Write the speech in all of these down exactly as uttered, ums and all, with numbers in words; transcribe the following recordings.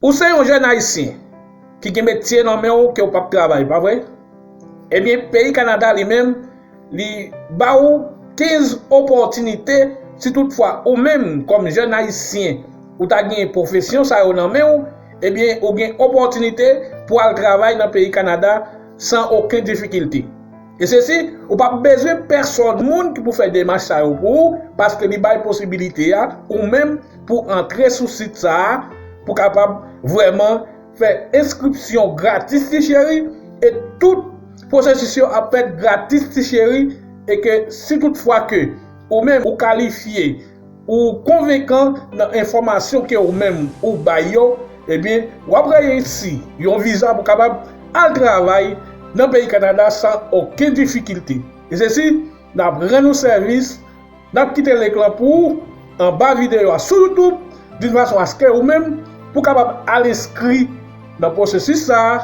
Ou se yon jèn ayisyen ki gen metye nan men w ke w p ap travay, pa vre? Ebyen, peyi Kanada li menm, li ba ou kenz opòtinite, si toutfwa ou menm, kòm jèn ayisyen, ou ta gen pwofesyon sa yo nan men w, ebyen, ou gen opòtinite pou al travay nan peyi Kanada san okenn difikilte. E sesi, ou p ap bezwen pèsòn moun ki pou fè demach sa yo pou ou, paske li bay posibilite a, ou menm, pou antre sou sit sa a, pou kapab vrèman fè enskripsyon gratis ti cheri, e tout pwosesis yo ap fèt gratis ti cheri, e ke si toutfwa ke ou menm ou kalifye, ou konvenkan nan enfòmasyon ke ou menm ou bay yo, ebyen, w ap reyisi yon viza pou kapab al travay nan peyi Kanada san okenn difikilte. E sesi, n ap rann ou sèvis, n ap kite link lan pou ou anba videyo a sou YouTube, d'une façon à ce que ou menm pou kapab al enskri nan pwosesis sa a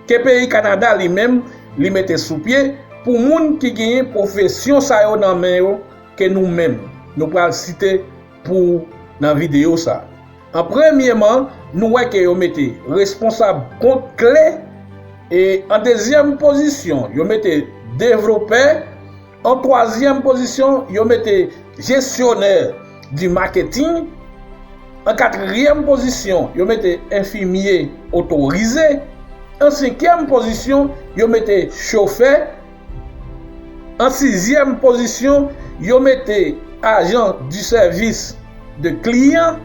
ke peyi Kanada li menm li mete sou pye pou moun ki genyen pwofesyon sa yo nan men yo ke nou menm nou pral site pou ou nan videyo sa a. An premyeman, nou wè ke yo mete responsab kont kle, e an dezyèm pozisyon, yo mete devlopè, an twazyèm pozisyon, yo mete jesyonè di maketing, an katriyèm pozisyon, yo mete enfimye otorize, an senkyèm pozisyon, yo mete chofè, an sizyèm pozisyon, yo mete ajan di sèvis de kliyan.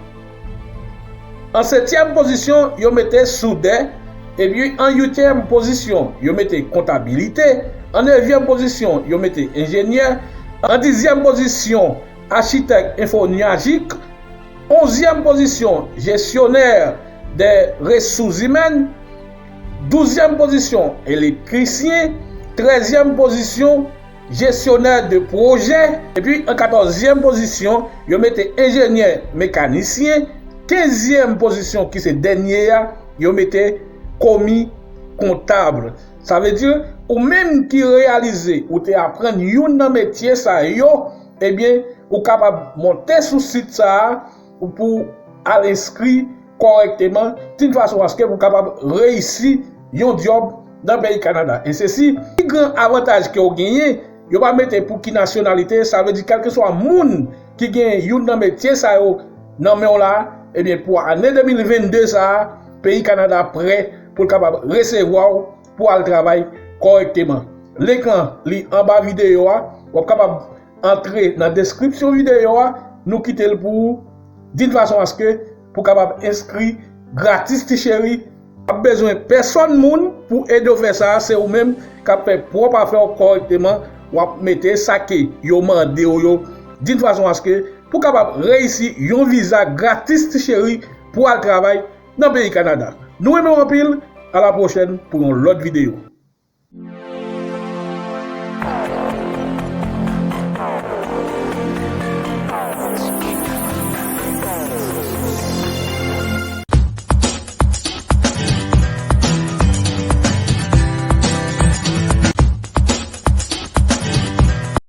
An setyèm pozisyon, yo mete soudè. Epi an uityèm pozisyon, yo mete kontabilite. An nevyèm pozisyon, yo mete enjenyè. An dizyèm pozisyon, achitèk enfonyajik. Onzyèm pozisyon, jesyonè de resouz imèn. Douzyèm pozisyon, elektrisyen. Trèzyèm pozisyon, jesyonè de pwojè. Epi an katòzyèm pozisyon, yo mete enjenyè mekanisyen. Kenzyèm pozisyon, ki se dènye a, yo mete komi kontab. Sa vle di, ou menm ki reyalize ou te aprann youn nan metye sa yo, ebyen, ou kapab monte sou sit sa a pou al enskri kòrèkteman, d'une façon à ce que pou kapab reyisi yon djòb nan peyi Kanada. E sesi, pi gran avantaj ke w genyen, yo pa mete pou ki nasyonalite, sa vle di kèlkeswa moun ki gen youn nan metye sa yo nan men w la, ebyen, pou ane de mil vennde sa a, peyi Kanada prè pou l kapab resevwa w pou al travay kòrèkteman. Link lan, li anba videyo a, w ap kapab antre nan deskripsyon videyo a, nou kite l pou ou, d'une façon à ce que pou kapab enskri gratis ti cheri. W ap bezwen pèsòn moun pou ede w fè sa, se ou menm k ap fè pwòp afè w kòrèkteman, w ap mete sa ke yo mande w yo, d'une façon à ce que pou kapab reyisi yon viza gratis ti cheri pou al travay nan peyi Kanada. Nou renmen w anpil, a la pwochèn pou yon lòt videyo.